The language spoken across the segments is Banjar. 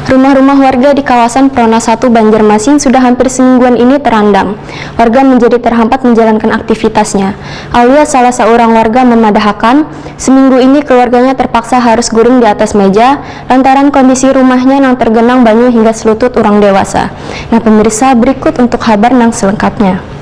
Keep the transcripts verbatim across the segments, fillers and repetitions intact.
Rumah-rumah warga di kawasan Perona satu Banjarmasin sudah hampir semingguan ini terandam. Warga menjadi terhambat menjalankan aktivitasnya. Aulia, salah seorang warga, memadahakan, seminggu ini keluarganya terpaksa harus guring di atas meja lantaran kondisi rumahnya nang tergenang banyu hingga selutut orang dewasa. Nah, pemirsa, berikut untuk habar nang selengkapnya.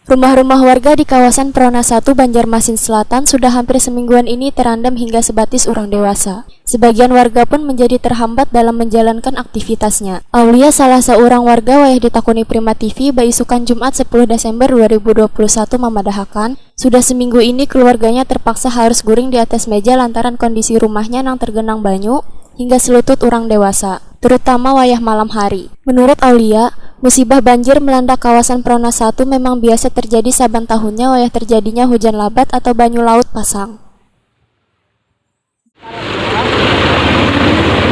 Rumah-rumah warga di kawasan Perona satu Banjarmasin Selatan sudah hampir semingguan ini terandam hingga sebatis orang dewasa. Sebagian warga pun menjadi terhambat dalam menjalankan aktivitasnya. Aulia, salah seorang warga, wayah ditakuni Prima T V baisukan Jumat sepuluh Desember dua ribu dua puluh satu, memadahakan, sudah seminggu ini keluarganya terpaksa harus guring di atas meja lantaran kondisi rumahnya nang tergenang banyu hingga selutut orang dewasa, terutama wayah malam hari. Menurut Aulia, musibah banjir melanda kawasan Perona satu memang biasa terjadi saban tahunnya wayah terjadinya hujan labat atau banyu laut pasang.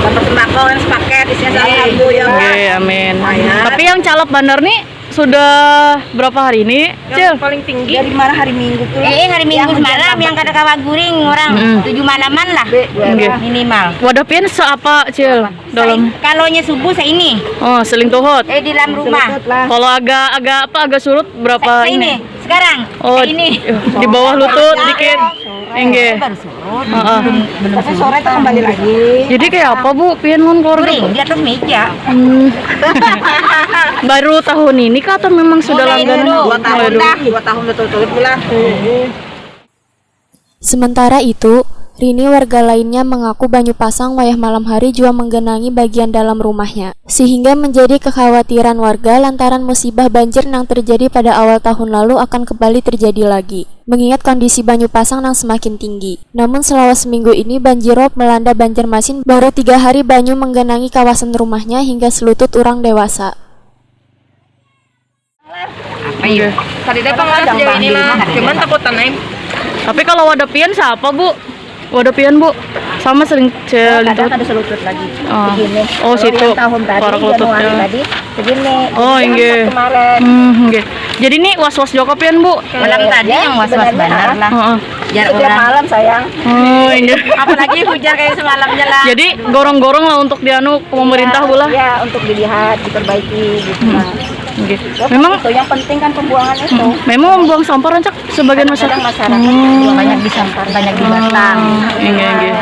Dapat sembako kan sepaket, isinya salah satu ya. Oke, amin. Lumayan. Tapi yang calap bandar nih sudah berapa hari ini, Cil? Paling tinggi Dari mana hari Minggu tuh? Eh, hari Minggu semalam yang kada kawa guring orang Mm-mm. Tujuh malaman lah Nggih. Minimal. Wadah pian seapa, Cil? Dalam Kalau nya subuh ini Oh, seling tuhut. Eh, di dalam rumah. Selutut lah. Kalau agak agak apa, agak surut berapa Ini ini? Sekarang Oh, ini. Di bawah lutut dikit. Inggih. Baru surut. Heeh. Tapi sore tuh kembali lagi. Jadi kayak apa, Bu? Pian mun keluarga? Guring di atas meja. Hmm. Baru tahun ini kah atau memang sudah Mulai langganan? dulu. Dua tahun Mulai dulu. Dah, dua tahun betul-betul lah. Sementara itu, Rini, warga lainnya, mengaku banyu pasang wayah malam hari jua menggenangi bagian dalam rumahnya, sehingga menjadi kekhawatiran warga lantaran musibah banjir nang terjadi pada awal tahun lalu akan kembali terjadi lagi, mengingat kondisi banyu pasang nang semakin tinggi. Namun, selama seminggu ini, banjir rob melanda Banjarmasin, baru tiga hari banyu menggenangi kawasan rumahnya hingga selutut orang dewasa. Ayo. Tadi datang lah sejauh ini lah. Cuman takutan aja. Tapi kalau wadah pian siapa, Bu? Wadah pian, Bu? Sama seling Cil Kadang itu. Ada selutut lagi. Oh. Begini. Oh, Kalau situ. Yang tahun tadi Parak Januari lututnya. Tadi begini. Oh, Jadi inggih. Kemarin. Hmm, inggih. Jadi ini was-was juga pian, Bu? Malam tadi Ya, yang was-was sebenarnya. Bandar lah. Heeh. Jar Setiap orang. Malam sayang. Oh, inggih. Apalagi hujan kayak semalamnya lah. Jadi gorong-gorong lah untuk dianu pemerintah, Bu lah. Ya, untuk dilihat, diperbaiki gitu lah. Inggih. Ya, Memang itu yang penting kan pembuangan itu. Memang membuang sampah rancak sebagian masyarakat. Kadang masyarakat Hmm. banyak disampar, banyak dibatang. Inggih, inggih.